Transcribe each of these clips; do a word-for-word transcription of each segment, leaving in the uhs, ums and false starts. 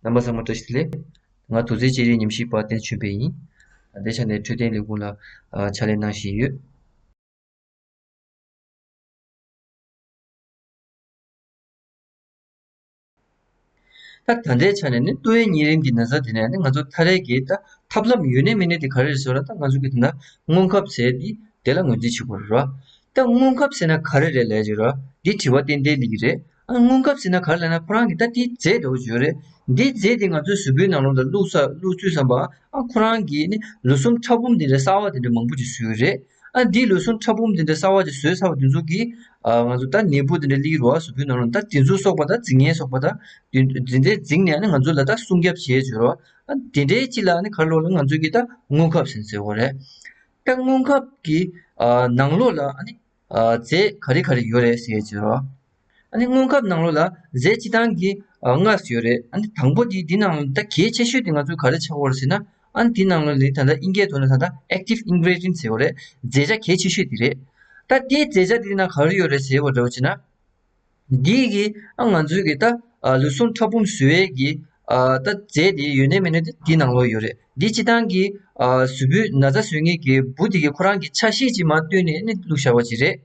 རྣམ་པ་ཚང་མ་བཀྲ་ཤིས་བདེ་ལེགས། ང་དུག་རྫས་དཔྱད་ཡིག་ཉམས་ཞིབ་པ་བསྟན་ཆོས་འཕེལ་ཡིན། དེ་ཆ་ནས་འཕྲོད་བསྟེན་ལས་ཁུངས་ལ་ཕྱག་ལས་གནང་བཞིན་ཡོད། ད་ད་ལྟའི་ཆ་ནས་ནི་ཏོག་དབྱིབས་གཉན་རིམས་ཀྱི་ན་ཚ་དེ་ནས་ནི་ང་ཚོ་ཐར་ཡས་ཀྱི་ད་ཐབས་ལམ་ཡོད་ནའི་མེད་ནའི་དེ་ག་རེ་རེད་ཟེར་བ་ད་ང་ཚོ་གི་ད་ལྟ་སྔོན་ཁབ་ཟེར་དེ་དེ་ལ་ངོས་འཛིན་བྱེད་དགོས་རེད་ར། ད་སྔོན་ཁབ་ཟེར་ན་ག་རེ་རེད་ལབ་ཀྱི་ར། འདི་དྲི་བ་ཏན་ཏན་སླེབས་ཀྱི་རེད། ཨ་སྔོན་ཁབ་ཟེར་ན་ག་རེ་ལབ་ན་ཁོ་རང་གི་ད་དེའི་རྫས་འདྲ་བོ་ཅིག་ཡོད་རེད། འདིའི་རྫས་དེ་ང་ཚོའི་གཟུགས་པོའི་ནང་ལོགས་ལ་བླུགས་ས་བླུགས་ཚུལ་བསམ་པ་ཨ་ཁོ་རང་གིས་ནི་ལུས་ཟུངས་ཕྲ་ཕུང་དེ་འདྲ་གསར་བ་དེ་འདྲ་མང་པོ་ཅིག་བཟོས་ཡོད་རེད། ཨ་འདིའི་ལུས་ཟུངས་ཕྲ་ཕུང་དེ་འདྲ་གསར་བ་ཅིག་བཟོས་ཚར་བ་དེ་ཚོ་གིས་ཨ་ང་ཚོ་ད་ནད་འབུ་དེ་འདྲ་སླེབས་ཀྱི་རེད་བ། གཟུགས་པོའི་ནང་ལོགས་ད་དེ་ཚོ་སོགས་པ་ད་རྫིག་ངན་སོགས་པ་ད་དེ་དེ་འདྲའི་རྫིག་ནས་ཨ་ནི་ང་ཚོ་ལ་ད་སྲུང་སྐྱོབ་བྱེད་ཀྱི་ཡོད་རེད་བ། ཨ་དེ་འདྲའི་ཅིག་ལ་ཨ་ནི་ག་རེ་ལབ་ན་ང་ཚོ་གིས་ད་སྔོན་ཁབ་ཟེར་ཟེར་བ་རེད། ད་སྔོན་ཁབ་ཀྱི་ཨ་ནང་ལོགས་ལ་ཨ་ནི་ཨ་རྫས་ག་རེ་ག་རེ་ཡོད་རེད་ཟེར་གྱི་རེད། ཨ་ནི་སྔོན་ཁབ་ནང་ལོགས་ལ་རྫས་སྤྱི་བཏང་གི་ཨ་ལྔ་ཡོད་རེད། ཨ་ནི་དང་པོ་དེ་འདི་ནང་ལ་ད་གལ་ཆེ་ཤོས་དེ་ང་ཚོས་ག་རེ་ཆགས་ཀྱི་ཡོད་རེད་ཟེར་ན། ཨ་ནི་འདི་ནང་ལོགས་ལ་ད་ལྟ་དབྱིན་སྐད་ཐོག་ནས་ད་ལྟ་active ingredient ཟེར་གྱི་ཡོད་རེད། རྫས་ཆ་གལ་ཆེ་ཤོས་དེ་རེད། ད་དེའི་རྫས་ཆ་དེ་ནང་ག་རེ་ཡོད་རེད་ཟེར་བ་འདྲ་བོ་བྱས་ན། འདི་གི་ཨ་ང་ཚོའི་གི་ད་ཨ་ལུས་ཟུངས་ཕྲ་ཕུང་བཟོ་ཡས་ཀྱི་ཨ་ད་རྫས་དེ་ཡོད་ནའི་མེད་ནའི་དེ་འདི་ནང་ལོགས་ཡོད་རེད། འདི་སྤྱི་བཏང་གི་ཨ་གཟུགས་པོའི་ན་ཚ་བཟོ་མཁན་གྱི་འབུ་དེ་གི་ཁོ་རང་གི་ཆ་ཤས་ཅིག་མར་བཏོན་ནས་ནི་བླུགས་བཞག་པ་ཅིག་རེད།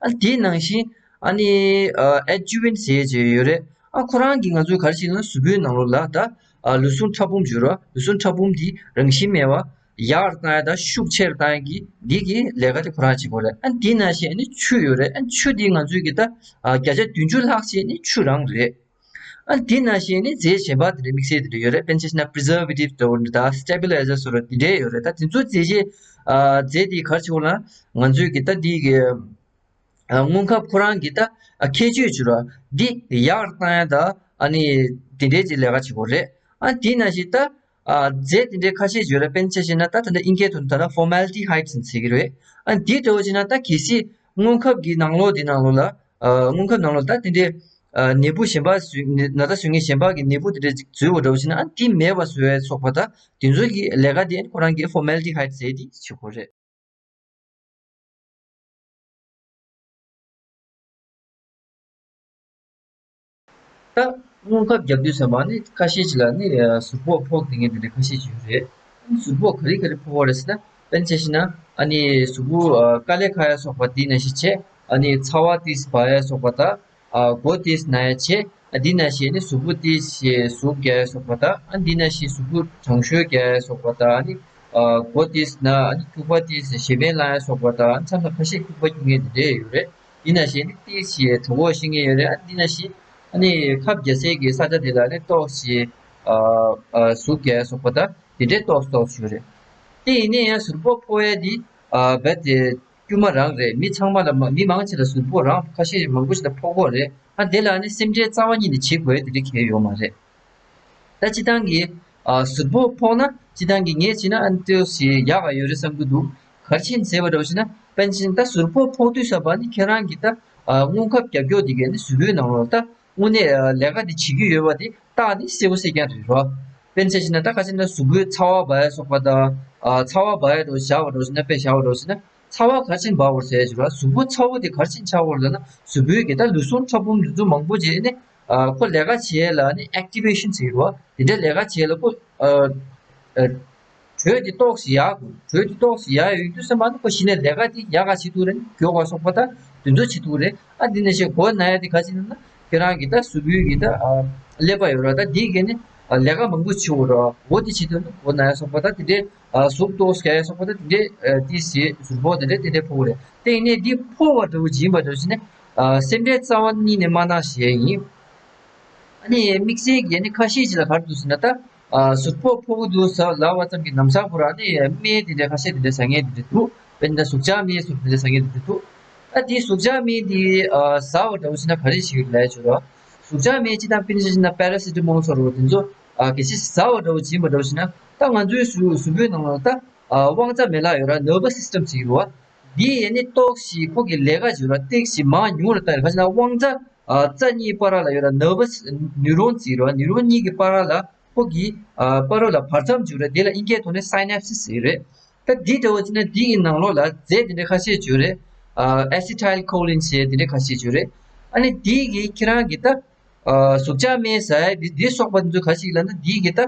ཨ་དེའི་ནང་བཞིན་ཨ་ནི་ཨ་adjuvant ཟེར་ཡས་ཅིག་ཡོད་རེད། ཨ་ཁོ་རང་གི་ང་ཚོའི་ག་རེ་ཞིག་ལ་གཟུགས་པོའི་ནང་ལོགས་ལ་ད་ཨ་ལུས་ཟུངས་ཕྲ་ཕུང་བྱུང་ར། ལུས་ཟུངས་ཕྲ་ཕུང་འདི་རང་བཞིན་མེད་པ་ཡག་རུ་བཏང་ཡ་དང་ཤུགས་ཆེ་རུ་བཏང་ཡ་གི་འདི་གི་ལས་ཀ་དེ་ཁོ་རང་བྱེད་དགོས་རེད། ཨ་འདི་ནང་བཞིན་ཨ་ནི་ཆུ་ཡོད་རེད། ཨ་ཆུ་འདི་ང་ཚོའི་གི་ད་ཨ་བརྒྱ་ཆ་བདུན་ཅུ་ལྷག་ཅིག་ནི་ཆུ་རང་རེད། ཨ་འདི་ནང་བཞིན་ནི་རྫས་གཞན་པ་དེ་འདྲ་དམིགས་བསལ་དེ་འདྲ་ཡོད་རེད། དཔེར་ན་ཆ་བཞག་ན་preservative འདྲ་བོ་འདྲ་དང་stabilizer སོགས་ར་དེ་འདྲ་ཡོད་རེད། ད་དེ་ཚོ་རྫས་ཆས་ཨ་རྫས་དེ་ག་རེ་བྱེད་དགོས་ལབ་ན་ང་ཚོའི་གི་ད་འདི་གི་ཨ་སྔོན་ཁབ་ཁོ་རང་གི་ད་ཨ་ཁྱད་ཆོས་བྱུང་ར་འདི་ཡག་རུ་བཏང་ཡ་ད་ཨ་ནི་དེ་འདྲའི་ཅིག་ལས་ཀ་བྱེད་དགོས་རེད། ཨ་དེ་ནང་བཞིན་ད་ཨ་རྫས་དེ་འདྲའི་ཁ་ཤས་བརྗོད་ར། དཔེར་ན་ཆ་བཞག་ན་ད་ད་ལྟ་དབྱིན་སྐད་ཐོག་ནས་ད་ལྟ་formaldehyde ཟེར་གྱི་རེད། ཨ་འདི་འདྲ་བོ་བྱས་ན་ད་གལ་སྲིད་སྔོན་ཁབ་ཀྱི་ནང་ལོགས་དེ་ནང་ལོགས་ལ་ཨ་སྔོན་ཁབ་ནང་ལོགས་ད་དེ་འདྲའི་ཨ་ནད་འབུ་གཞན་པ་བཟོས་ནད་ན་ཚ་བཟོ་མཁན་གཞན་པ་གི་ནད་འབུ་དེ་འདྲ་ཅིག་འཛུལ་བ་འདྲ་བོ་བྱས་ན་ཨ་དེ་མེད་པ་བཟོ་ཡ་སོགས་པ་ད་དེ་ཚོ་གི་ལས་ཀ་དེ་ཁོ་རང་གི་formaldehyde ཟེར་དེ་བྱེད་དགོས་རེད། ད་སྔོན་ཁབ་རྒྱག་དུས་ཙམ་པ་ནི་ཁ་ཤས་ཅིག་ལ་ནི་ཨ་གཟུགས་པོ་ཕོག་བསྡད་མཁན་དེ་འདྲ་ཁ་ཤས་ཅིག་ཡོད་རེད། གཟུགས་པོ་ག་རེ་ག་རེ་ཕོག་པ་རེད་ཟེར་ན། དཔེར་ན་ཆ་བཞག་ན་ཨ་ནི་གཟུགས་པོ་ཨ་དཀའ་ལས་ཁག་ཡ་སོགས་པ་དེ་ནང་བཞིན་བྱས། ཨ་ནི་ཚ་བ་ཏོག་ཙམ་འབར་ཡ་སོགས་པ་དང་། ཨ་མགོ་ཏོག་ཙམ་ན་ཡ་བྱས། ཨ་འདི་ནང་བཞིན་ནི་གཟུགས་པོ་ཏོག་ཙམ་ཟུག་རྒྱག་ཡ་སོགས་པ་དང་། ཨ་འདི་ནང་བཞིན་གཟུགས་པོ་གྲང་ཤོས་རྒྱག་ཡ་སོགས་པ་དང་། ཨ་ནི་ཨ་མགོ་ཏོག་ཙམ་ན། ཨ་ནི་སྐྱུག་པ་ཏོག་ཙམ་ཞེ་པོ་ལངས་ཡ་སོགས་པ་དང་། ཨ་ནི་མཚམས་མཚམས་ཁ་ཤས་སྐྱུག་པ་སྐྱུག་མཁན་དེ་འདྲ་ཡོད་རེད། འདི་ནང་བཞིན་ནི་ཏོག་ཙམ་གྲོད་ཁོག་ཤི་མཁན་ཡོད་རེད། ཨ་འདི་ནང་བཞིན་ཨ་ནི་ཁབ་རྒྱག་སའི་གི་ས་ཆ་དེ་ལ་ནི་ཏོག་ཙམ་ཨ་ཨ་ཟུག་རྒྱག་ཡ་སོགས་པ་དང་དེ་འདྲའི་ཏོག་ཙམ་ཏོག་ཙམ་ཡོད་རེད། དེ་ཡིན་ནའི་ཡང་གཟུགས་པོ་ཕོག་ཡ་དེ་ཨ་རྦད་དེ་དཀྱུས་མ་རང་རེད། མི་ཚང་མ་ལ་མ་མི་མང་ཆེ་ལ་གཟུགས་པོ་རང་ཁ་ཤས་མང་པོ་ཞིག་ལ་ཕོག་གི་རེད། ཨ་དེ་ལ་ནི་སེམས་ཁྲལ་རྩ་བ་ཉིད་ནས་བྱེད་དགོས་དེ་འདྲ་གང་ཡང་ཡོད་མ་རེད། ད་སྤྱིར་བཏང་གི་ཨ་གཟུགས་པོ་ཕོག་ན་སྤྱིར་བཏང་གི་ངས་བྱས་ན་ཨ་ནི་ཏོག་ཙམ་ཡག་ག་ཡོད་རེད་བསམ་གྱི་འདུག་ག་རེ་བྱས་ནས་ཟེར་བ་འདྲ་བོ་བྱས་ན། དཔེར་ན་ཆ་བཞག་ན་ད་གཟུགས་པོ་ཕོག་དུས་ཙམ་པ་ནི་ཁྱེད་རང་གི་ད་ཨ་སྔོན་ཁབ་རྒྱག་རྒྱུ་དེ་གས་ནི་གཟུགས་པོའི་ནང་ལོགས་ད་དངོས་གནས་ཨ་ལས་ཀ་དེ་བྱེད་ཀྱི་ཡོད་པ་དེ་རྟགས་དེ་གསལ་པོ་གསལ་རྐྱང་རེད་རོ། དཔེར་ན་ཆ་བཞག་ན་ད་ག་རེ་བྱས་ན་གཟུགས་པོའི་ཚ་བ་འབར་ཡ་སོགས་པ་དང་། ཨ་ཚ་བ་འབར་ཡ་འདྲ་བོ་བཞག་པ་འདྲ་བོ་བྱས་ན། དཔེ་བཞག་པ་འདྲ་བོ་བྱས་ན། ཚ་བ་ག་རེ་བྱས་ནས་འབར་བ་རེད་ཟེར་བ། གཟུགས་པོ་ཚ་བོ་དེ་ག་རེ་བྱས་ནས་ཆགས་པ་རེད་ལབ་ན། གཟུགས་པོའི་གི་ད་ལུས་ཟུངས་ཕྲ་ཕུང་དེ་ཚོ་མང་པོ་བྱས་ནས་ཨ་ཁོ་ལས་ཀ་བྱེད་ཡ་ལ་ནི་activation ཟེར་གྱི་རེད་བ། དེ་འདྲའི་ལས་ཀ་བྱེད་ཡ་ལ་ཁོ་ཨ་ཨ་དྲོད་དེ་ཏོག་ཙམ་ཡག་དགོས། དྲོད་དེ་ཏོག་ཙམ་ཡག་ཡོད་དུས་ཙམ་པ་ནི་ཁོ་གཞི་ནས་ལས་ཀ་དེ་ཡག་ག་བྱེད་ཐུབ་རེད། མགྱོགས་པ་སོགས་པ་ད་དེ་ཚོ་བྱེད་ཐུབ་རེད། ཨ་དེ་ནང་བཞིན་མགོ་ན་ཡ་དེ་ག་རེ་བྱས་ནས་ན། ཁྱེད་རང་གི་ད་གཟུགས་པོའི་གི་ད་ཨ་ཀླད་པ་ཡོད་ར། ད་དེའི་གི་ནི་ཨ་ལས་ཀ་མང་པོ་བྱེད་དགོས་ར། མགོ་དེ་བྱེད་དུས་ནི་མགོ་ན་ཡ་སོགས་པ་ད་དེ་འདྲའི་ཨ་ཟུག་ཏོག་ཙམ་རྒྱག་ཡ་སོགས་པ་ད་དེ་འདྲའི་ཨ་ཏོག་ཙམ་གཟུགས་པོ་དེ་འདྲའི་དེ་འདྲའི་ཕོག་གི་རེད། དེ་ཡིན་ནའི་འདི་ཕོག་པ་འདྲ་བོ་ཅིག་ཡིན་པ་འདྲ་བོ་ཅིག་ནི་ཨ་སེམས་ཁྲལ་རྩ་བ་ཉིད་ནས་མ་གནང་ཞེས་ཡིན། ཨ་ནི་དམིགས་བསལ་གྱི་ནི་ཁ་ཤས་ཅིག་ལ་ག་རེ་འདུག་ཟེར་ན། ད་ཨ་གཟུགས་པོ་ཕོག་གི་འདུག་ཟེར་ལབ་པ་ཙམ་གྱིས་ལམ་སང་ཁོ་རང་ནི་སྨན་དེ་འདྲ་ཁ་ཤས་དེ་འདྲ་ཟ་མཁན་དེ་འདྲ་འདུག་དཔེར་ན་ཟུག་གཅོག་སྨན་སོགས་དེ་འདྲ་ཟ་མཁན་དེ་འདྲ་འདུག་ཨ་དེ་ཟུག་གཅོག་སྨན་དེ་ཨ་ཟ་བ་འདྲ་བོ་ཞིག་ན་ག་རེ་ཞིག་ལབ་ཡ་ཅིག་ཡོད་རེད། ཟུག་གཅོག་སྨན་སྤྱིར་བཏང་དཔེར་ན་ཆ་བཞག་ན་paracetamol སོགས་རེད་བ། དེ་ཚོ་ཨ་གལ་སྲིད་ཟ་བ་འདྲ་བོ་ཅིག་ཡིན་པ་འདྲ་བོ་ཞིག་ན། ད་ང་ཚོའི་གཟུགས་གཟུགས་པོའི་ནང་ལ་ད་ཨ་དབང་རྩ་མེ་ལག་ཡོད་ར། nervous system ཅིག་ཡོད་རེད་བ། འདི་ཡས་ནི་ཏོག་ཙམ་ཁོ་གི་ལས་ཀ་བྱེད་ར། ཏོག་ཙམ་མང་ཉུང་ལ་བལྟ་ཡ་རེད། ག་ཅི་ན་དབང་རྩ་ཨ་རྩ་གཉིས་བར་ལ་ཡོད་ར། nervous neuron ཟེར་ར། neuron གཉིས་ཀྱི་བར་ལ་ཁོ་གི་ཨ་བར་ལ་བར་མཚམས་བྱུང་ར། དེ་ལ་དབྱིན་སྐད་ཐོག་ནས་synapses ཟེར་རེད། ད་འདི་འདྲ་བོ་བྱས་ན་འདི་གི་ནང་ལོགས་ལ་རྫས་དེ་འདྲ་ཁ་ཤས་བྱུང་རེད། ཨ་acetylcholine ཟེར་དེ་འདྲ་ཁ་ཤས་བྱུང་རེད། ཨ་ནི་འདི་གི་ཁྱེད་རང་གི་ད་ ཨ་ཟུག་གཅོག་སྨན་ཟ་ཡ་འདི་འདི་སོགས་པ་འདི་ཚོ་ག་ཞིག་ལབ་ན། འདི་གི་ད་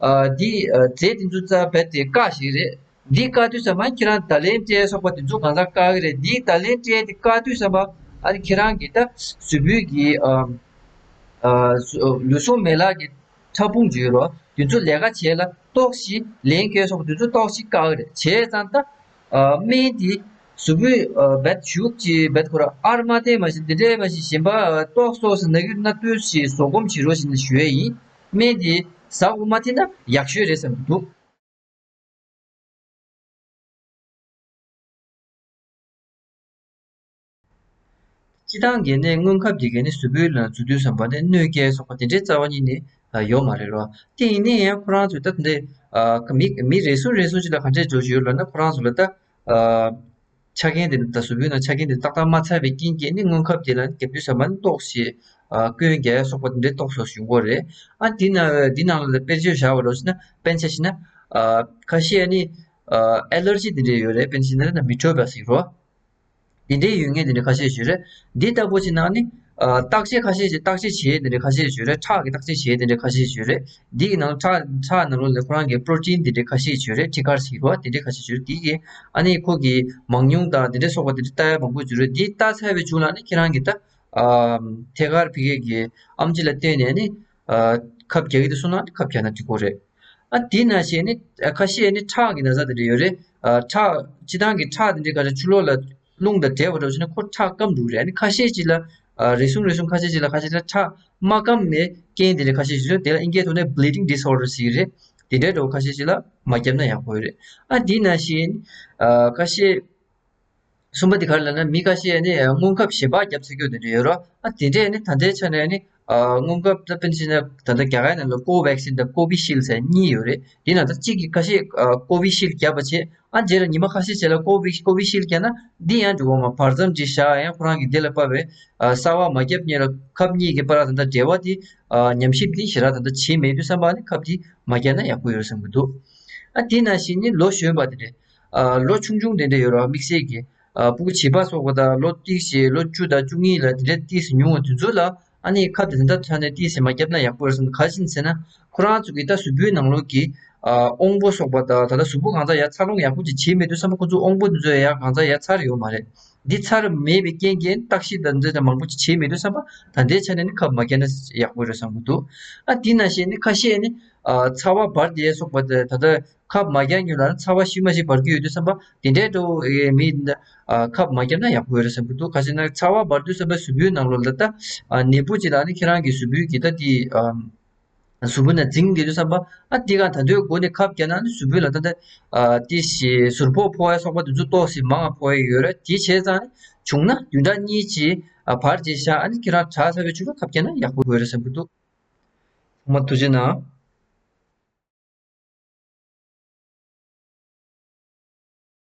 ཨ་འདི་ཨ་རྫས་འདི་ཚོ་རྩ་བའི་དེ་བཀག་ཞིག་རེད། འདི་བཀག་དུས་ཙམ་པ་ཁྱེད་རང་ད་ལན་སྤྲད་སོགས་པ་འདི་ཚོ་གང་ཟག་བཀག་གི་རེད། འདི་ད་ལན་སྤྲད་དེ་བཀག་དུས་ཙམ་པ་ཨ་ནི་ཁྱེད་རང་གི་ད་གཟུགས་པོའི་གི་ཨ་ཨ་ལུས་ཟུངས་མེ་ལྷ་གི་ཕྲ་ཕུང་བརྗོད་རོགས་དེ་ཚོ་ལས་ཀ་བྱེད་ལ་ཏོག་ཞིག་ལན་སྐྱེལ་སོགས་དེ་ཚོ་ཏོག་ཞིག་བཀག་གི་རེད། བྱས་ཙང་ད་ཨ་སྨན་དེ་གཟུགས་པོའི་ཨ་བད་ཞུགས་ཀྱི་བད་ཁོ་ར་ཨར་མ་བསྟེན་མ་ཞིག་འདི་འདྲའི་མ་ཞིག་གཞན་པ་ཏོག་སོགས་སུ་ན་གི་སྣ་ཏོག་ཞིག་བཟོ་སྒོམ་བྱེད་རོགས་ཞེས་ནས་ཞུ་ཡས་ཡིན། སྨན་དེ་ཟ་དགོས་མ་ཐེ་ན་ཡག་ཤོས་རེད་བསམ་གྱི་འདུག་སྤྱི་བཏང་གི་ནི་སྔོན་ཁབ་དེ་གི་ནི་གཟུགས་པོའི་ལ་འཛུལ་དུས་ཙམ་པ་ནི་གནོད་སྐྱེལ་སོགས་པ་དེ་འདྲའི་རྩ་བ་ཉིད་ནས་ཡོད་མ་རེད་རོ། དེ་ཡིན་ནའི་ཡང་ཁོ་རང་ཚོས་ད་དེ་འདྲའི་ཨ་མི་མི་རེ་ཟུང་རེ་ཟུང་ཅིག་ལ་ག་འདྲས་འཇོག་བཞིན་ཡོད་ལབ་ན། ཁོ་རང་ཚོ་ལ་ད་ཨ་ཆ་རྐྱེན་དེ་ད་གཟུགས་པོའི་ནང་ཆ་རྐྱེན་དེ་ཏག་ཏག་མ་ཚར་བའི་རྐྱེན་གྱིས་ནི་སྔོན་ཁབ་དེ་ལ་ནི་རྒྱབ་དུས་ཙམ་པ་ནི་ཏོག་ཞིག་ཨ་སྐྱོན་རྒྱག་སོགས་པ་དེ་འདྲའི་ཏོག་ཙམ་བྱུང་གི་རེད། ཨ་དེ་ན་འདི་ནང་ལ་དཔེར་བརྗོད་བཞག་པ་རོ་ཞེ་ན། དཔེར་ཆ་བཞག་ན་ཨ་ཁ་ཤས་ནི་ཨ་ཨེ་ལར་ཇི་དེ་འདྲས་ཡོད་རེད། དཔེར་ཆ་བཞག་ན་མི་ཐོས་པ་ཟེར་རོ། དེ་འདྲའི་ཡོད་མཁན་དེ་འདྲ་ཁ་ཤས་ཤིག་རེད། འདི་ལྟ་བུ་ཅིག་ནང་ནི་ཨ་བརྟག་དཔྱད་ཁ་ཤས་ཤིག་བརྟག་དཔྱད་བྱེད་དེ་འདྲ་ཁ་ཤས་ཤིག་རེད། ཁྲག་གི་བརྟག་དཔྱད་བྱེད་དེ་འདྲ་ཁ་ཤས་ཤིག་རེད། འདི་གི་ནང་ཁྲག་ཁྲག་ནང་ལོགས་ལ་ཁོ་རང་གི་པྲོ་ཊིན་དེ་འདྲ་ཁ་ཤས་ཤིག་རེད། ཐིག་ཁར་ཟེར་བ་དེ་འདྲ་ཁ་ཤས་ཤིག་རེད། འདི་གི་ཨ་ནི་ཁོ་གི་མང་ཉུང་དང་དེ་འདྲ་སོགས་པ་དེ་འདྲ་ལྟ་ཡ་མང་པོ་ཅིག་རེད། འདི་ལྟ་ཚར་བའི་མཇུག་ལ་ནི་ཁྱེད་རང་གི་ད་ཨ་ཐད་ཀར་ཕ་གི་གི་ཨེམ་ཆི་ལ་བལྟས་ནས་ནི་ཨ་ཁབ་རྒྱག་གི་འདུག་སོང་ན་ནི་ཁབ་རྒྱག་ན་འགྲིག་གི་རེད། ཨ་དེ་ནང་བཞིན་ནི་ཨ་ཁ་ཤས་ནི་ཁྲག་གི་ན་ཚ་དེ་འདྲ་ཡོད་རེད། ཨ་ཁྲག་སྤྱི་བཏང་གི་ཁྲག་དེ་འདྲ་ག་རེ་ཆུ་ལོག་ལ་རླུང་དང་འདྲེས་པ་འདྲ་བྱས་ན་ཁོ་ཁྲག་སྐམ་འགྲོ་གི་རེད། ཨ་ནི་ཁ་ཤས་ཅིག་ལ་ཨ་རེ་ཟུང་རེ་ཟུང་ཁ་ཤས་ཅིག་ལ་ཁ་ཤས་ལ་ཁྲག་མ་སྐམ་པའི་རྐྱེན་དེ་འདྲ་ཁ་ཤས་ཤིག་ཡོད། དེ་ལ་ཨིན་སྐད་ཐོག་ནས་Bleeding Disorder་ཟེར་གི་རེད། དེ་འདྲའི་འགྲོ་ཁ་ཤས་ཅིག་ལ་མ་བརྒྱབ་ན་ཡག་པོ་ཡོད་རེད། ཨ་དེ་ནང་བཞིན་ཨ་ཁ་ཤས་གསུམ་པ་དེ་ག་རེ་ལབ་ན། མི་ཁ་ཤས་ནི་སྔོན་ཁབ་གཞན་པ་བརྒྱབ་ཚར་རྒྱུ་དེ་འདྲ་ཡོད་རེད། ཨ་དེ་འདྲས་ནི་ད་ལྟའི་ཆ་ནས་ནི་ཨ་སྔོན་ཁབ་ད་དཔེར་ན་ཆ་ནས་ད་ལྟ་རྒྱ་གར་ནང་ལ་ཀོ་ཝེག་སིན་དང་ཀོ་བི་ཤིལ་ཟེར་གཉིས་ཡོད་རེད། དེ་ནང་ད་གཅིག་གིས་ཁ་ཤས་ཨ་ཀོ་བི་ཤིལ་བརྒྱབ་པ་བྱས། ཨ་རྗེས་ལ་ཉི་མ་ཁ་ཤས་རྗེས་ལ་ཀོ་བི་ཀོ་བི་ཤིལ་བརྒྱབ་ན་འདི་ཡང་འགྲིག་གི་མ་རེད། བར་མཚམས་ཅིག་བཞག་ཡང་ཁོ་རང་གི་དེ་ལ་དཔག་པའི་ཨ་གསར་པ་མ་བརྒྱབ་སྔོན་ལ་ཁབ་གཉིས་ཀྱི་བར་ལ་ད་ལྟ་འབྲེལ་བ་དེ་ཨ་ཉམས་ཞིབ་དེ་ཞེ་དྲག་ད་ལྟ་བྱས་མེད་དུས་ཙམ་པ་ནི་ཁབ་དེ་མ་བརྒྱབ་ན་ཡག་པོ་ཡོད་བསམ་གྱི་འདུག་ཨ་དེ་ནང་བཞིན་ནི་ལོ་གཞོན་པ་དེ་འདྲས། ཨ་ལོ་ཆུང་ཆུང་དེ་འདྲ་ཡོད་རེད། དམིགས་བསལ་གྱི་ཨ་ཕྲུ་གུ་བྱིས་པ་སོགས་པ་དང་ལོ་ཏོག་ཙམ་ལོ་བཅུ་དང་བཅུ་གཉིས་ལ་དེ་འདྲ་ཏོག་ཙམ་ཉུང་བ་དེ་ཚོ་ལ་ཨ་ནི་ཁབ་དེ་འདྲ་ཐོག་ནས་ཏོག་ཙམ་མ་བརྒྱབ་ན་ཡག་པོ་རེད་བསམ། ག་རེ་བྱས་ནས་ཟེར་ན། ཁོ་རང་ཚོ་གི་ད་གཟུགས་པོའི་ནང་ལོགས་ཀྱི་ཨ་དབང་པོ་སོགས་པ་དང་ད་ལྟ་གཟུགས་པོ་གང་ཙམ་ཡར་འཚར་ལོངས་ཡག་པོ་ཅིག་བྱས་མེད་དུས་ཙམ་པ་ཁོ་ཚོ་དབང་པོ་དེ་ཚོ་ཡར་གང་ཙམ་ཡར་འཚར་ཡོད་མ་རེད། འདི་ཚར་མེད་པའི་རྐྱེན་གྱིས་བརྟག་ཞིབ་དང་འདི་འདྲ་མང་པོ་ཅིག་བྱས་མེད་དུས་ཙམ་པ་ད་ལྟའི་ཆ་ནས་ནི་ཁབ་མ་བརྒྱབ་ན་ཡག་པོ་རེད་བསམ་གྱི་འདུག་ཨ་དེ་ནང་བཞིན་ནི་ཁ་ཤས་ནི་ཨ་ཚ་བ་འབར་དེ་སོགས་པ་དེ་ད་ལྟ་ཁབ་མ་རྒྱག་སྔོན་ལ་ཚ་བ་ཤུལ་མ་ཞིག་འབར་གྱི་ཡོད་དུས་ཙམ་པ་དེ་འདྲའི་འགྲོ་བའི་མི་ཨ་ཁབ་མ་བརྒྱབ་ན་ཡག་པོ་ཡོད་རེད་བསམ་གྱི་འདུག་ག་ཅི་ན་ཚ་བ་འབར་དུས་ཙམ་པ་གཟུགས་པོའི་ནང་ལོགས་ལ་ད་ཨ་ནད་འབུ་ཅིག་ལ་ནི་ཁྱེད་རང་གི་གཟུགས་པོའི་གི་ད་དེ་ཨ་གཟུགས་པོ་ནང་འཛིང་བསྡད་དུས་ཙམ་པ་ཨ་དེ་ག་ད་དུང་འགོ་ནས་ཁབ་བརྒྱབ་ན་ནི་གཟུགས་པོའི་ལ་ད་ད་ཨ་དེ་ཞེ་ཟུར་ཕོག་ཕོག་ཡ་སོགས་པ་དེ་ཚོ་ཏོག་ཙམ་མང་བ་ཕོག་ཡ་ཡོད་རེད། དེ་བྱས་ཙང་ནི་བྱུང་ན་བདུན་ཕྲག་གཉིས་ཀྱི་ཨ་བར་ཅིག་བཞག་ཨ་ནི་ཁྱེད་རང་དྲག་ཚར་བའི་མཇུག་ལ་ཁབ་བརྒྱབ་ན་ཡག་པོ་ཡོད་རེད་བསམ་གྱི་འདུག་ཚང་མ་ཐུགས་རྗེ་གནང་།